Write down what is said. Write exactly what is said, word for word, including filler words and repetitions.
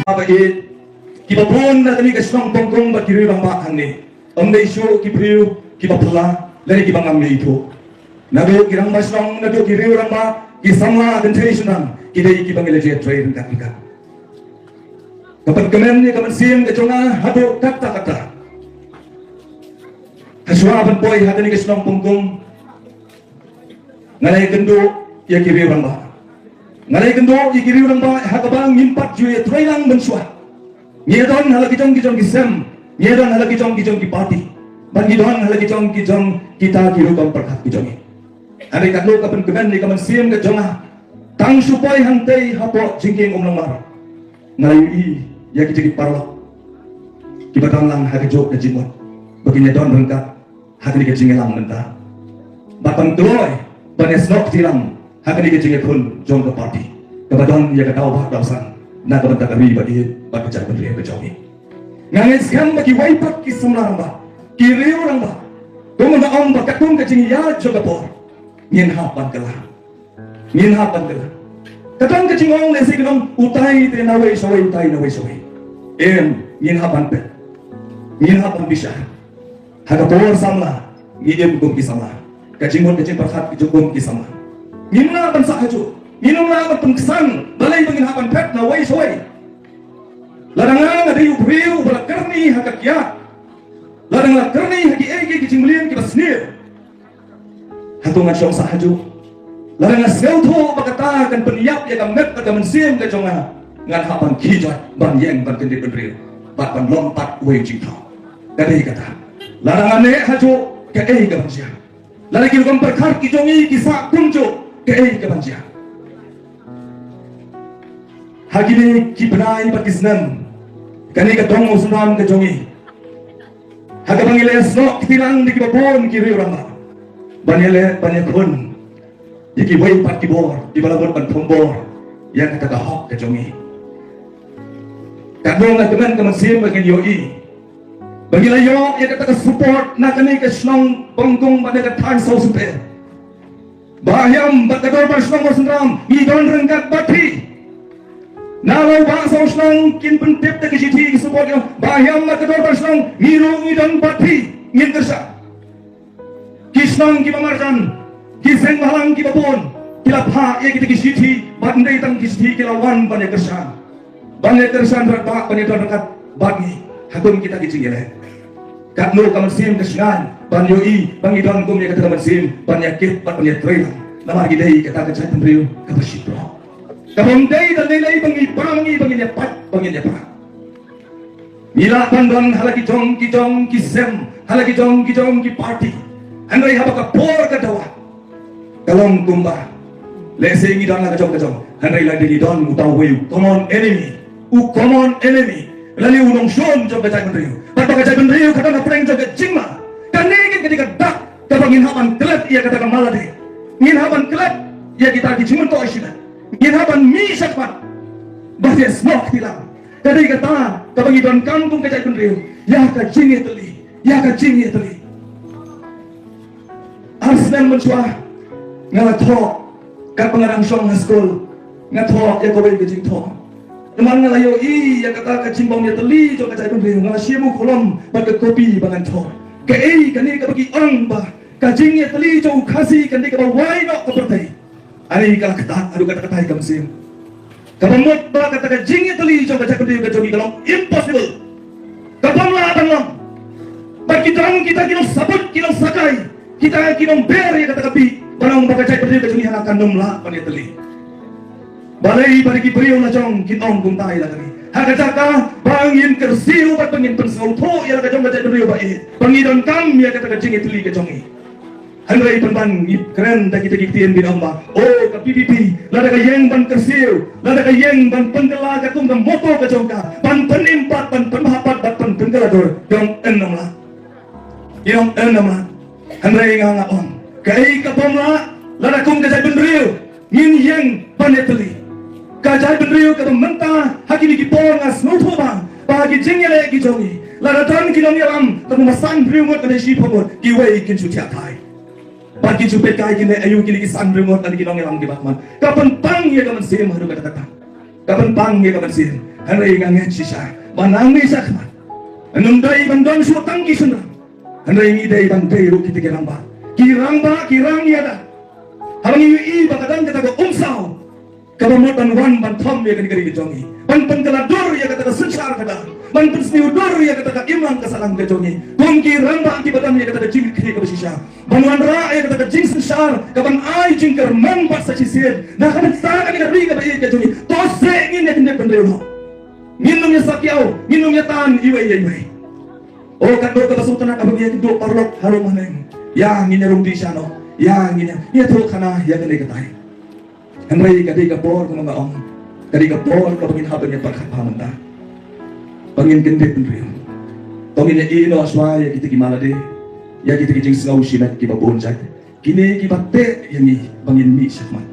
Haba ïeit kiba bun na kane ka shnong Pongkung bad ki riew rangbah hangne, ym dei shuh ki briew kiba phylla lane kiba ngam ïathuh. Naduh ki rangbah shnong, naduh ki riew rangbah, ki samla kynthei shynrang, ki dei kiba ngi la ïatrei ryngkat ryngkat. Ka pynkmen ïa ka mynsiem ka jong nga haduh katta katta. Hashwa ban poi ha kane ka shnong Pongkung, nga la ïakynduh ïa ki riew rangbah. Nga la ïakynduh ïa ki riew rangbah ha kaba ngim pat ju ïatrei lang mynshuwa. Ngi don ha la ki jong ki jong ki sem, ngi don ha la ki jong ki jong ki party, bad ngi don ha la ki jong ki jong kita ki rukom pyrkhat ki jong ngi. Hynrei katno ka pynkmen ïa ka mynsiem ka jong nga, tang shu poi hangtei hapoh jingkieng Umlongmar, nga la ïohi ïa ki jong ki paralok kiba don lang ha kajuh ka jingmut ba kin ïadon ryngkat ha kane ka jingïalang mynta, bad ban kloi ban ïasnoh kti lang ha kane ka jingïakhun jong ka party kaba don ïa ka daw bah daw san na ka bynta ka ri bad ïeit bad ka jaitbynriew ka jong ngi. Nga ngeit skhem ba kiwei pat ki samla rangbah, ki riew rangbah, kumba nga ong ba katkum ka jingïaid jong ka por, ngin hap ban kylla. Ngin hap ban kylla. Ka don ka jingong lehse kin ong, utai te nawei shawei, utai nawei shawei. Em, ngin hap ban peit, ngin hap ban bishar. Ha ka por samla, ngi im kum ki samla. Ka jingmut ka jingpyrkhat ki jong kum ki samla. Ngim lah ban sah hajuh, ngim lah ban pynksan balei ba ngin hap ban peit nawei shawei. Lada nga, nga dei u briew uba la kyrni ha ka kiad, lada nga la kyrni ha kiei kiei ki jingmlien kiba sniew, hato ngan shong sah hajuh? Lada nga sngewthuh ba kata kan pynïap ïa ka met bad ka mynsiem ka jong nga, ngan hap ban khie joit ban ïeng ban kyndit bynriew bad ban long pat uwei u jingthaw. Ka dei kata. Lada nga neh hajuh, kaei kaban jia? Lada ki rukom pyrkhat ki jong ngi ki sah kumjuh, kaei kaban jia? Ha kine ki bnai bad ki snem, kane ka dong Mawsynram ka jong ngi, ha kaba ngi la ïasnoh kti lang da kiba bun ki riew rangbah ban ïaleh ban ïakhun ïa kiwei pat ki bor kiba la mut ban thombor ïa kata ka hok ka jong ngi. Katno nga kmen ka mynsiem ba ngin ïohi ba ngi la ïoh ïa kata ka support na kane ka shnong Pongkung bad na ka thaiñ Sawsynter. Bah Hiam bad ka dorbar shnong Mawsynram, ngi don ryngkat bad phi. Na la u Bah Sawshnong kin pyntip da ki shithi ki support ïa u Bah Hiam bad ka dorbar shnong, ngi ruh ngi don bad phi, ngin kyrshan. Ki shnong kiba marjan, ki seng bhalang kiba bun, ki la phah ïa kita ki shithi, bad ym dei tang ki shithi, ki la wan ban ïa kyrshan. Ban ïa kyrshan bad ban ïa don ryngkat bad ngi ha kum kita ki jingïaleh. Katno ka mynsiem ka shngaiñ ban ïohi ba ngi don kum ïa kata ka mynsiem ban ïa kit bad ban ïa trei lang. Namar ngi dei kata ka jaitbynriew kaba shiphrang, kaba ym dei da lei lei ba ngi pang, ba ngi, ba ngin ïa pait, ba ngin ïa pait. Ngi lah ban don ha la ki jong ki jong ki sem, ha la ki jong ki jong ki party, hynrei haba ka por ka dawa, ka long kumba lehse ngi don la ka jong ka jong, hynrei la dei ngi don uta uwei u common enemy, u common enemy, lane u nongshun jong ka jaitbynriew. Bad ba ka jaitbynriew ka don hapdeng jong ka jingma. Kane ka dei ka dak kaba ngin hap ban klet ïa kata ka malade. Ngin hap ban klet ïa kita ki jingmyntoi shimet. Ngin hap ban mih shakhmat bad ïasnoh kti lang. Ka dei kata kaba ngi donkam kum ka jaitbynriew, ïa ka jingïatylli, ïa ka jingïatylli. Ar snem mynshuwa nga la thoh, katba nga dang shong ha skul, nga thoh ïa kawei ka jingthoh. Namar nga la ïohi ïa kata ka jingbym ïatylli jong ka jaitbynriew, nga la shim u kolom bad ka kopi ba ngan thoh. Kaei kane kaba ki ong ba ka jingïatylli jong u Khasi kan dei kaba wai noh ka pyrthei. Ani ka la ktah haduh katta katta ïa ka mynsiem. Kaba mut ba kata ka jingïatylli jong ka jaitbynriew ka jong ngi ka long impossible. Kaba ym lah ban long. Bad ki don kita ki nongsabut, ki nongsakai, kita ki nongber ïa kata ka bih, ban ong ba ka jaitbynriew ka jong ngi hana kan ym lah ban ïatylli. Balei ba ki briew la jong kin ong kumta ïa la ka ri? Ha ka jaka ba ngin kyrsiew bad ba ngin pynsngewthuh ïa la ka jong ka jaitbynriew ba ïeit, ba ngi donkam ïa kata ka jingïatylli ka jong ngi. Hynrei pynban ngi kren da kita ki ktien ba ong ba, oh, ka P P P, lada ka ïeng ban kyrsiew, lada ka ïeng ban pynkylla katkum ka motto ka jong ka, ban pynim pat, ban pynbha pat, ban pynkylla dur, ki ong ym lah. Ki ong ym lah. Hynrei nga nga ong, kaei ka bym lah, lada kum ka jaitbynriew ngin ïeng ban ïatylli. Ka jaitbynriew kaba mynta ha kine ki por nga sngewthuh ba, ba ha ki jingïaleh ki jong ngi, lada don ki nongïalam, tang ba san hynriew ngut lane shiphew ngut, kiwei kin shu thiah thai. Bad kin shu peit kai kin leh aïu kine ki san hynriew ngut lane ki nongïalam kiba khmat. Ka pynpang ïa ka mynsiem haduh katta katta. ka ban pang ïa ka ban sien. Hynrei nga ngeit shisha ba nangne shakhmat, ym dei ban don shuh tang ki shynrang, hynrei ngi dei ban dei ruh kita ki rangbah. Ki rangbah ki rang ïa da, haba ngi ïohi ba ka don kata ka umsaw kaba mut ban wan ban thom ïa kane ka ri ka jong ngi, ban pynkylla dur ïa kata ka synshar ka da, ban pynsniew dur ïa kata ka imlang ka sahlang ka jong ngi kum ki rangbah kiba don ïa kata ka jingkyrkhu kaba shisha, ban wanrah ïa kata ka jingsynshar ka ban ai jingkyrmen bad sa shisien na ka bynta kane ka ri kaba ïeit ka jong ngi. To seh ngin ïa kyndit bynriew noh. Ngin ym ïa sakiaw, ngin ym ïa tan iwei ïa iwei. O katno kaba sngewtynnat haba ngi ïa kynduh paralok harum haneng. Ïa ngin ïa rung dih shano, ïa ngin ïa, ïathuhkhana ïa kane katai. Hynrei ka dei ka por, kumba nga ong, ka dei ka por kaba ngin hap ban ïa pyrkhat bha mynta, ba ngin kyndit bynriew. To ngin ïa ïehnoh shuwa ïa kita ki malade, ïa kita ki jingsngew shimet kiba bun jait, kine kiba teh ïa ngi ba ngin mih shakhmat.